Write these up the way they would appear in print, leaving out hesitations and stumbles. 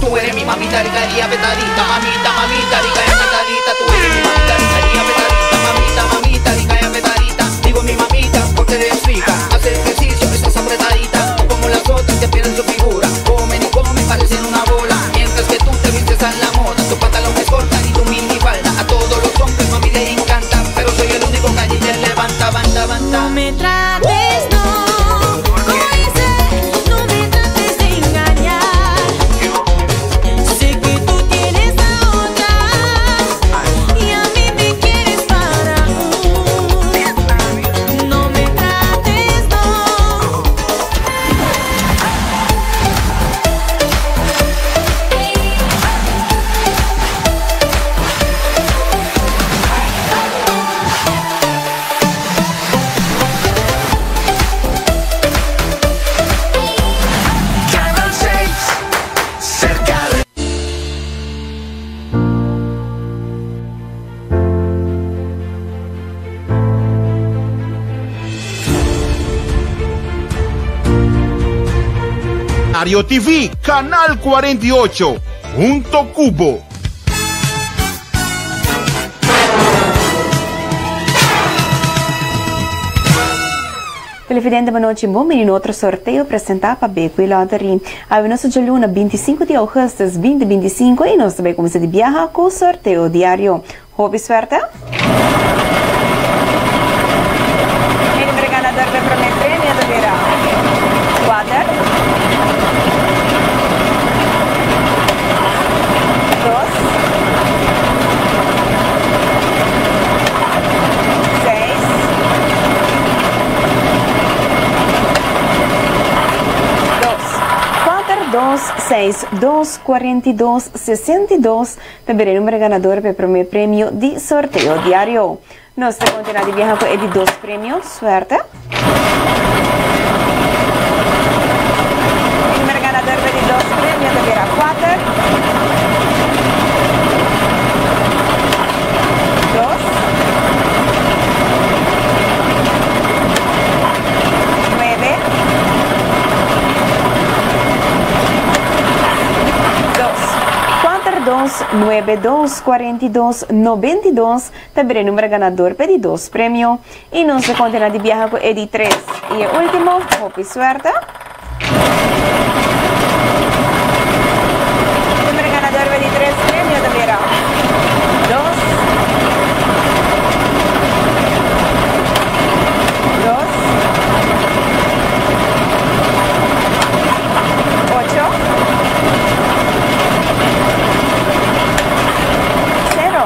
Tú eres mi mamita rica y apretadita, mamita, mamita rica y apretadita. Tú eres mi mamita rica y apretadita, mamita, mamita rica y apretadita. Digo mi mamita porque eres rica, haces ejercicio, estás apretadita. No como las otras que pierden su figura, comen y comen, parecen una bola. Mientras que tú te vistes a la moda, tu pantalón es corta y tu mini falda. A todos los hombres mami les encanta, pero soy el único que allí te levanta, banda, banda. No me trates, no, oíste, no me trates de engañar. Sé que tú tienes a otra y a mí me quieres para un. No me trates, no. Canal 6, cerca de Diario TV, Canal 48, junto Cubo. Televidente, bon nochi. Bon bini na otro sorteo presenta pa BQ Lottery. Awe nos ta djaluna 25 di augustus 2025 y nos ta bay cuminsa di biaha cu sorteo diario. Hopi suerte! E numero ganador pa e prome premio ta bira kuater, dos, seis, dos. Kuater, dos, seis, dos, 42, 62 ta bira e numero ganador pa e prome premio di sorteo diario. Nos ta kontinuá di biaha ku e di dos premio. Suerte! E numero ganador pa e di dos premio ta bira kuater, dos, nuebe, dos. Kuater, dos, nuebe, dos, 42, 92 ta bira e numero ganador pa e di dos premio. Y nos ta kontinuá di biaha ku e di tres y e último. Hopi suerte! Numero ganador pa e di tres premio ta bira dos, dos, ocho, sero.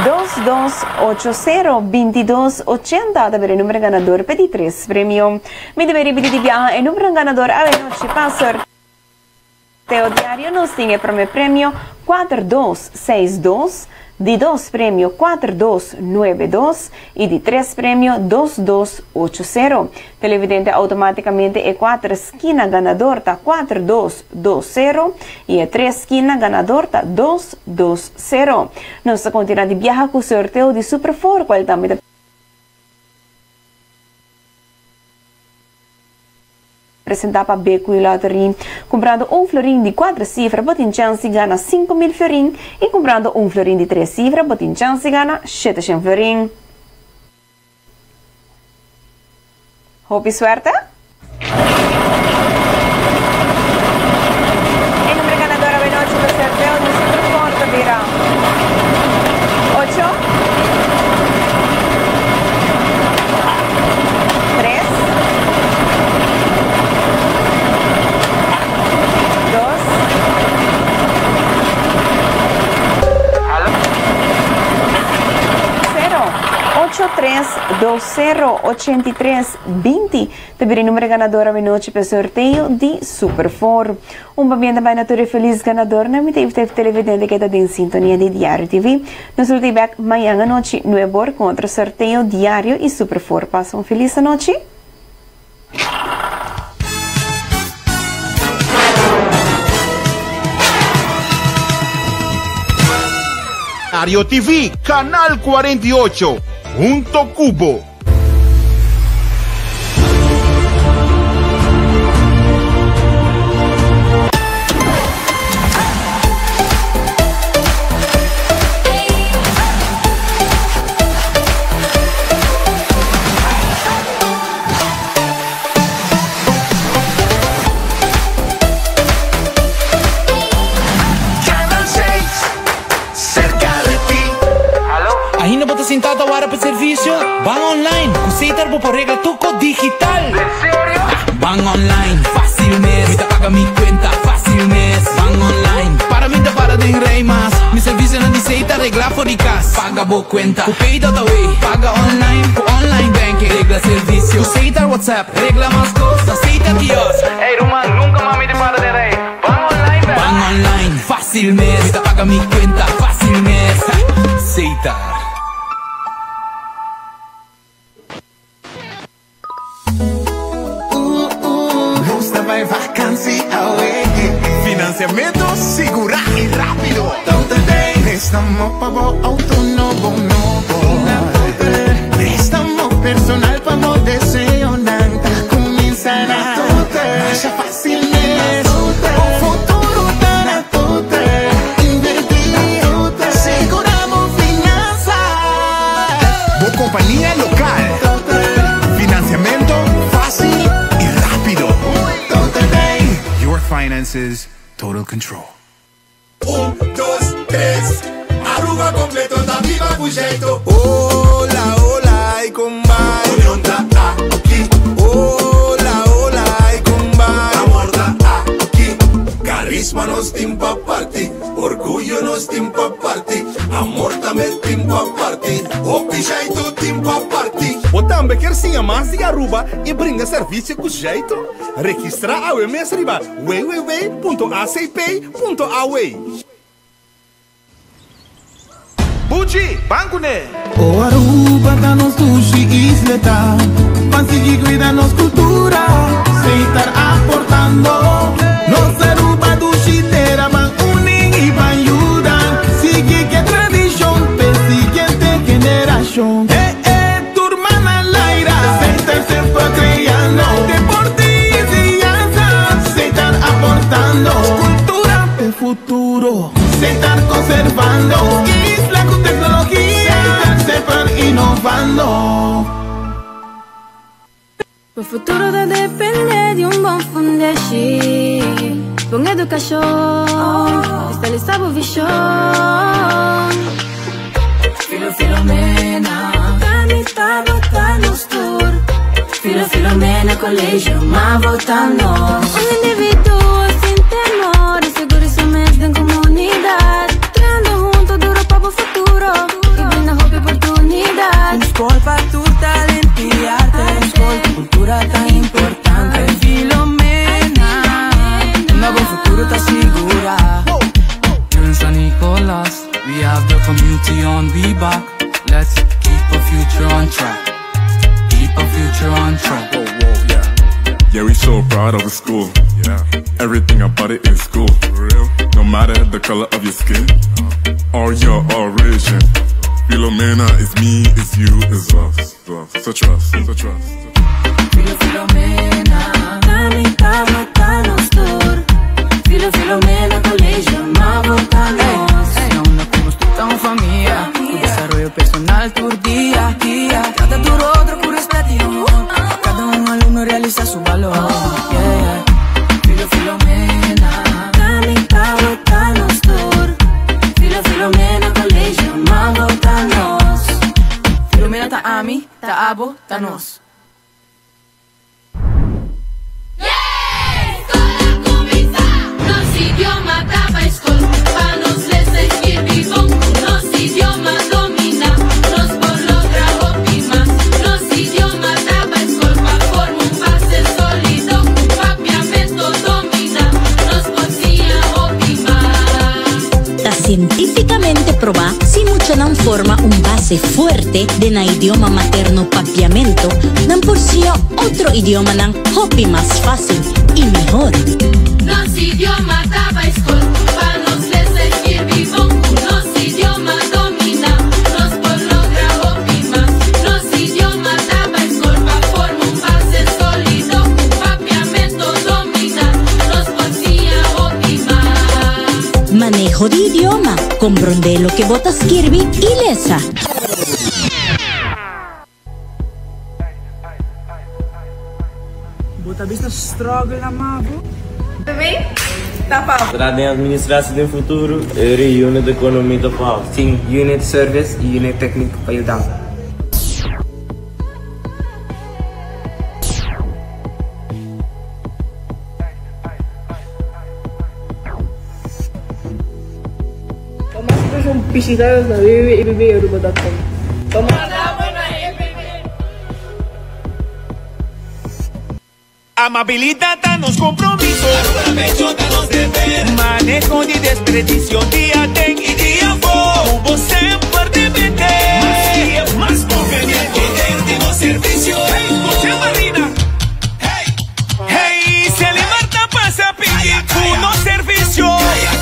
Dos, dos, ocho, sero, bintidos, ochenta ta bira e numero ganador pa e di tres premio. Mi debe ripiti di biaha e numero ganador awenochi pa sorteo diario. Nos tin e prome premio kuater dos seis dos, di dos premio kuater dos nuebe dos y di tres premio dos dos ocho sero. Televidente automaticamente e kuater skina ganador ta kuater dos dos sero y e tres skina ganador ta dos dos sero. Nos ta continua di biaha cu sorteo di Super Four cual tambe ta presenta pa BQ Lottery. Cumprando un florin di cuatro cifra bo tin chance di gana 5000 florin y cumprando un florin di tres cifra bo tin chance di gana 700 florin. Hopi suerte! E numero ganador awenochi pa sorteo di Super Four ta bira ocho, tres, dos, sero, ocho, tres, dos, sero, 83, 20 ta bira e numero ganador awenochi pa e sorteo di Super Four. Un pabien ta bai na tur e felis ganadornan. Mi ta invita e televidente ke ta den sintonia di Diario TV. Nos lo ta bek mañan anochi nuebe or ku otro sorteo diario y Super Four. Pasa un felis anochi. Diario TV, Canal 48, hunto cu bo. Ban online, ku Setar bo por regla tur kos digital. En serio? Ban online, fácil mes. Mi ta paga mi cuenta fácil mes. Ban online, para mi ta para den rij mas. Mi servicionan di Setar regla for di cas. Paga bo cuenta ku Pay.aw. Paga online ku online banking. Regla servicio ku Setar WhatsApp. Regla mas kos na Setar kiosk. Ey ruman, nunca mas mi ta para den rij. Ban online bek. Ban online, fácil mes. Mi ta paga mi cuenta fácil mes. Setar. Nos ta bai vakansi awe. Financiamento sigurá i rápido. Préstamo pa bo auto nobo nobo. Préstamo personal pa bo deseonan. Ta kuminsá na Masha fásil mes. Bo futuro ta na Total. Invertí, sigurá bo finansa. Bo kompania lokal. Financiamento fácil i rápido. Your finances, total control. Un, dos, tres, Aruba completo ta biba cu jeito. Hola, hola, y con bai. Union ta aki. Hola, hola, y con bai. Amor ta aki. Carisma nos tin pa parti. Orguyo nos tin pa parti. Amor tambe tin pa parti. Hopi jeito tin pa parti. Bo tambe kier siña mas di Aruba y brinda servicio cu jeito? Registra awe mes riba www.acp.aw. Buchi, ban kuné! O Aruba ta nos dushi isleta, Ban sigui cuida nos cultura, Setar aportando. Nos Aruba dushi tera, Ban uni y ban yuda, Sigui cu e tradicion p'e siguiente generacion. Eh eh, tur man al aire, Setar semper creando. Deporte y enseñanza, Setar aportando. Cultura p'e futuro, Setar conservando. Isla cu tecnologia, Setar semper innovando. Bo futuro ta depende di un bon fundeshi, bon educacion, establecé bo vision. Filo Filomena, Tani tabata nos tur. Filo Filomena Colegio, m'a vota nos. Un individuo sin temor, y seguro su mes den comunidad. Trahando hunto duro pa bo futuro y brinda hopi oportunidad. Un scol pa tur talento y arte, un scol cu cultura ta importante. Filomena, unda bo futuro ta sigura. Here in San Nicolas, we have the community on we back. Let's keep our future on track. Keep our future on track. Whoa, whoa, yeah. Yeah, we so proud of the school. Yeah. Everything about it is cool. For real. No matter the color of your skin or your origin. Filomena is me, is you, is us. So trust, so trust. Filo Filomena, Tani tabata nos tur. Filo Filomena Colegio, m'a vota nos. Hey, unda cu nos tur ta un famia. Cu desaroyo personal tur dia, dia. Trata tur otro cu respet y amor. Pa cada un alumno realisa su balor. Yeah. Filo Filomena, Tani tabata nos tur. Filo Filomena Colegio, m'a vota nos. Filomena ta ami, ta abo, ta nos. Scol a cuminsa! Nos idioma ta bay scol, pa nos lesa y skirbi bon. Nos idioma domina, nos por logra hopi mas. Nos idioma ta bay scol, pa forma un base solido. Papiamento domina, nos por siña hopi mas. Ta cientificamente proba, si muchanan forma un base fuerte den nan idioma materno Papiamento, nan por siña otro idiomanan hopi mas facil y mihor. Nos idioma ta bay scol, pa nos lesa y skirbi bon. Nos idioma domina, nos por logra hopi mas. Nos idioma ta bay scol, pa forma un base solido. Papiamento domina, nos por siña hopi mas. Maneho di idioma, compronde loke bo ta skirbi y lesa. Bo ta bisa struggle na mavo. Tra den administratie den futuro, e unit economy ta pau. Tin unit service y unit techniek pa yuda. Bishita nos na www.epparuba.com. Amabilidad ta nos compromiso. Maneho di desperdicio dia aden y dia afo. Cu bo semper den mente. Mas guia, mas conveniente. Poder di nos servicio. Hey, José Marina. Hey, hey, Celimar ta pasa pidi cu nos servicio.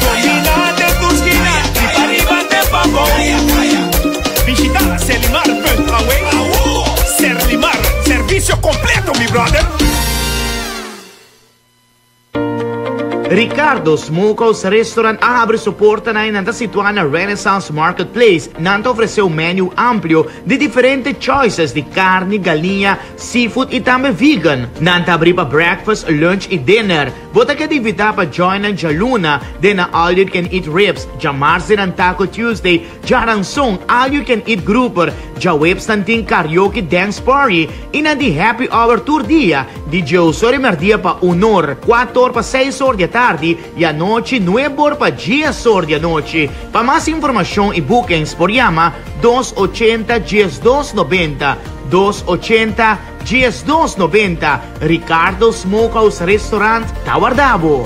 Domina den tur skina, di pariba te pabou. Bishita celimar.awe. Serlimar, servicio completo, mi brother. Ricardo Smokehouse Restaurant a habri su portanan y nan ta situa na Renaissance Marketplace. Nan ta ofrece un menu amplio di diferente choices di carni, galiña, seafood y tambe vegan. Nan ta habri pa breakfast, lunch y dinner. Bo ta keda invita pa join nan djaluna den nan All You Can Eat Ribs, djamars den nan Taco Tuesday, Djaranson, All You Can Eat Grouper, djaweps nan tin Karaoke Dance Party y nan tin Happy Hour tur dia, di djeusor y merdia pa un or, kuator pa seis or di atardi y anochi nuebor pa dies or di anochi. Pa mas informacion y bookings por yama dos ochenta 12 90, dos ochenta 12 90. Ricardo Smokehouse Restaurant ta warda bo.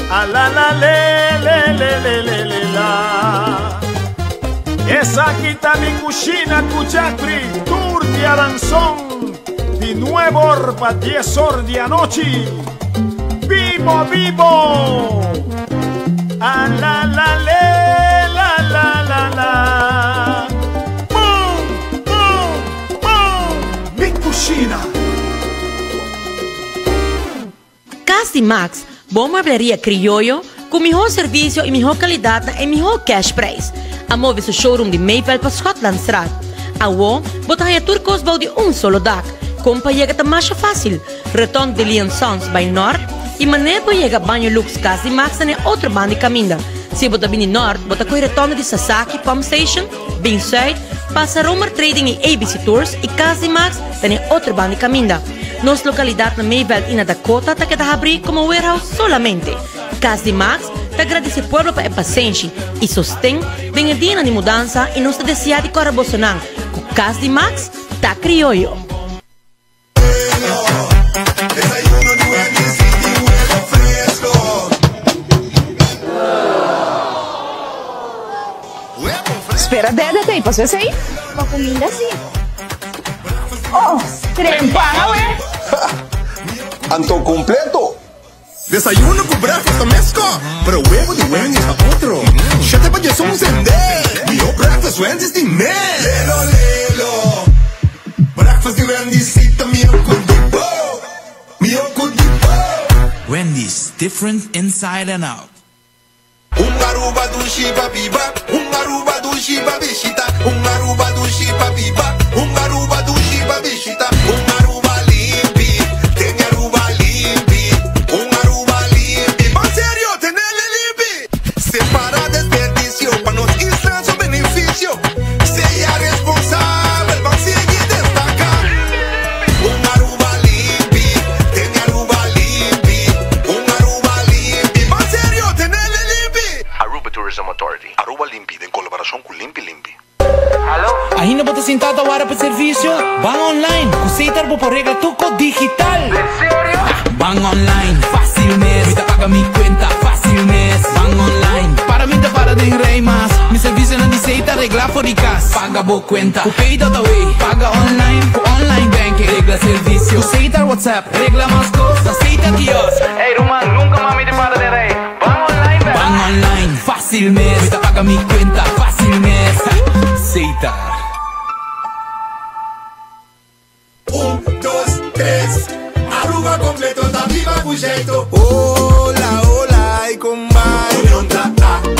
A la la le le le le le le la. Esaki ta mi cushina cu Jeffrey tur diaranson di nueb'or pa dies'or di anochi. Bibo bibo! A la la le la la la la. Boom boom boom! Mi cushina. Cas di Max, bo muebleria crioyo cu miho servicio y miho calidad na e miho cash prijs. A move su showroom di Mayville pa Schotlandstraat. Awo, bo ta haya tur cos bou di un solo dak. Con pa yega ta masha facil. Rotonde di Leon Sons bay nort y manera bo yega Baño Lux Cas di Max ta na e otro banda di caminda. Si bo ta bini nort, bo ta coge rotonde di Sasaki Pump Station, bin zuid, pasa Romer Trading y ABC Tours y Cas di Max ta na e otro banda di caminda. Nos localidad na Mayveld y na Dakota ta keda habri como warehouse solamente. Cas di Max ta gradici pueblo pa e pasenshi y sosten den e dianan di mudansa y nos ta desea di cora bosonan cu Cas di Max ta crioyo. Spera dede ta paso esei? Pa cuminda si. Oh, trempan awe. Anto completo. Desayuno cu breakfast ta mesco, pero webo di Wendy's ta otro. Shete pa diesun sende, miho breakfast Wendy's tin mes. Lelo lelo, breakfast di Wendy's si ta miho cu di bo, miho cu di bo. Wendy's, different inside and out. Un Aruba dushi pa biba, un Aruba dushi pa bishita, un Aruba dushi pa biba, un Aruba dushi pa bishita, un Aruba limpi, tene Aruba limpi, un Aruba limpi. Ban serio, tenele limpi! Separa desperdicio pa nos isla su beneficio, sea responsabel, ban sigui destaca. Un Aruba limpi, tene Aruba limpi, un Aruba limpi. Ban serio, tenele limpi! Aruba Tourism Authority, Aruba Limpi den colaboracion cu Limpi Limpi. Ainda bo ta sinta ta wara pa servicio? Ban online, cu Setar bo por regla tur cos digital! Ban online, facil mes, mi ta paga mi cuenta facil mes. Ban online, para mi ta para den rij mas, mi servicionan di Setar regla for di cas. Paga bo cuenta cu Pay.awe, paga online cu online banking, regla servicio cu Setar WhatsApp, regla mas cos na Setar kiosk. Ey ruman, nunca mas mi ta para den rij, ban online bek. Ban online, facil mes, mi ta paga mi cuenta facil mes. Setar. Un, dos, tres, Aruba completo ta biba cu jeito. Hola, hola, y con bai. Union ta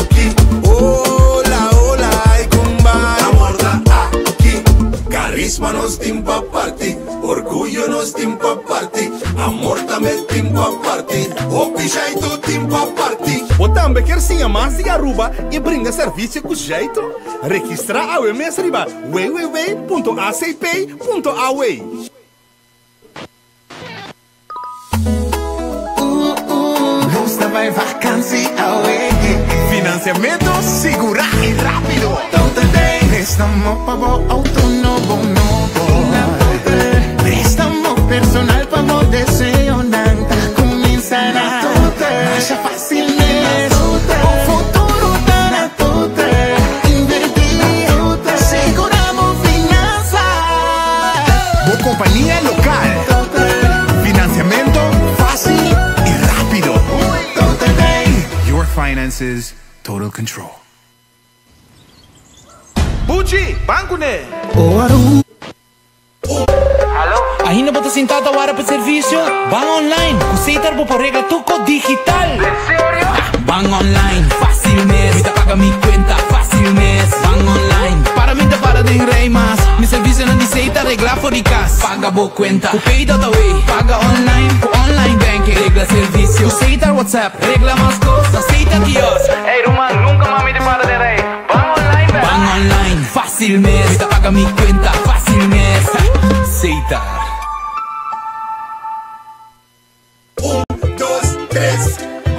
aki. Hola, hola, y con bai. Amor ta aki. Carisma nos tin pa parti. Orguyo nos tin pa parti. Amor tambe tin pa parti. Hopi jeito tin pa parti. Bo tambe kier siña siña mas di Aruba y brinda servicio cu jeito? Registra awe mes riba www.acp.aw. Nos ta bay vakantie awe. Financiamento sigura y rapido. Prestamo pa bo auto nobo nobo. Prestamo personal pa bo deseonan. Ta cuminsa na Masha facil mes. Bo futuro ta na Total. Inverti. Sigura bo finansa. Bo compania local. Financiamento facil y rapido. Your finances, total control. Buchi, ban cune! Ainda bo ta sinta ta warda pa servicio? Ban online, cu Setar bo por regla tur cos digital! Ban online, facil mes, mi ta paga mi cuenta facil mes. Ban online, para mi ta para den rij mas, mi servicionan di Setar regla for di cas. Paga bo cuenta cu Pay.awe, paga online cu online banking, regla servicio cu Setar WhatsApp, regla mas cos na Setar kiosk. Ey ruman, nunca mas mi ta para den rij. Ban online bek! Ban online, facil mes, mi ta paga mi cuenta facil mes. Setar. Un, dos, tres,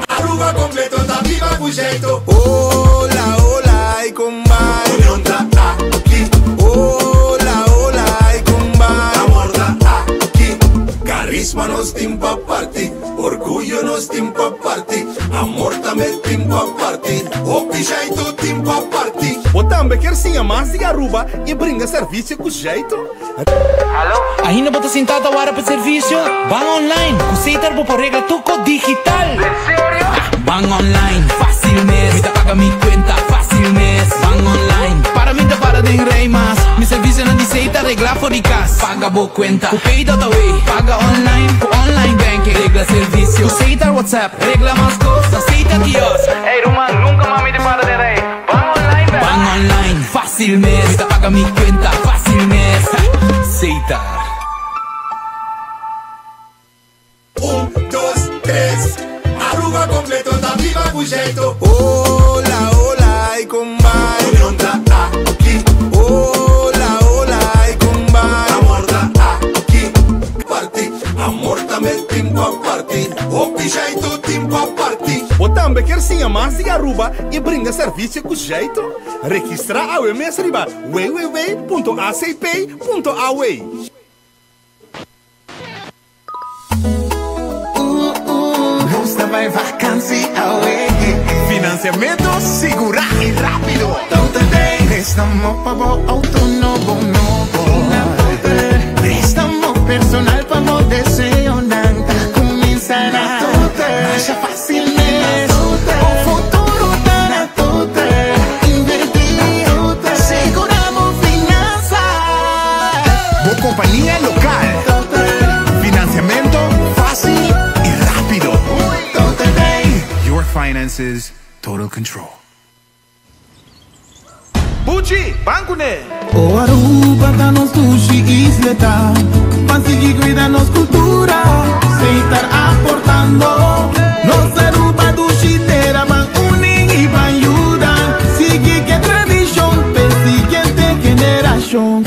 Aruba completo ta biba cu jeito. Hola, hola, y con bai. Union ta aki. Hola, hola, y con bai. Amor ta aki. Carisma nos tin pa parti. Orguyo nos tin pa parti. Amor tambe tin pa parti. Hopi jeito tin pa parti. Bo tambe kier siña mas di Aruba y brinda servicio cu jeito? Ainda bo ta sinta ta warda pa servicio? Ban online, cu Setar bo por regla tur cos digital! Ban online, facil mes, mi ta paga mi cuenta facil mes. Ban online, para mi ta para den rij mas, mi servicionan di Setar regla for di cas. Paga bo cuenta cu Pay.awe, paga online cu online banking, regla servicio cu Setar WhatsApp, regla mas cos na Setar kiosk. Ey ruman, nunca mas mi ta para den rij. Ban online bek! Ban online, facil mes, mi ta paga mi cuenta facil mes. Setar. Un, dos, tres, Aruba completo ta biba cu jeito. Hola, hola, y con bai. Union ta aki. Hola, hola, y con bai. Amor ta aki. Parti, amor tambe tin pa parti. Hopi jeito tin pa parti. Bo tambe kier siña mas di Aruba y brinda servicio cu jeito? Registra awe mes riba www.acp.aw. Nos ta bay vakantie awe. Financiamento sigura y rapido. Prestamo pa bo auto nobo nobo. Prestamo personal pa bo deseonan. Ta cuminsa na Masha facil mes. Bo futuro ta na Total. Inverti. Sigura bo finansa. Bo compania local. Financiamento facil y rapido. Your finances, total control. Buchi, ban cune! O Aruba ta nos dushi isla ta Ban sigui cuida nos cultura Setar aportando Nos Aruba dushi tera Ban uni y ban yuda Sigui cu e tradicion P'e siguiente generacion.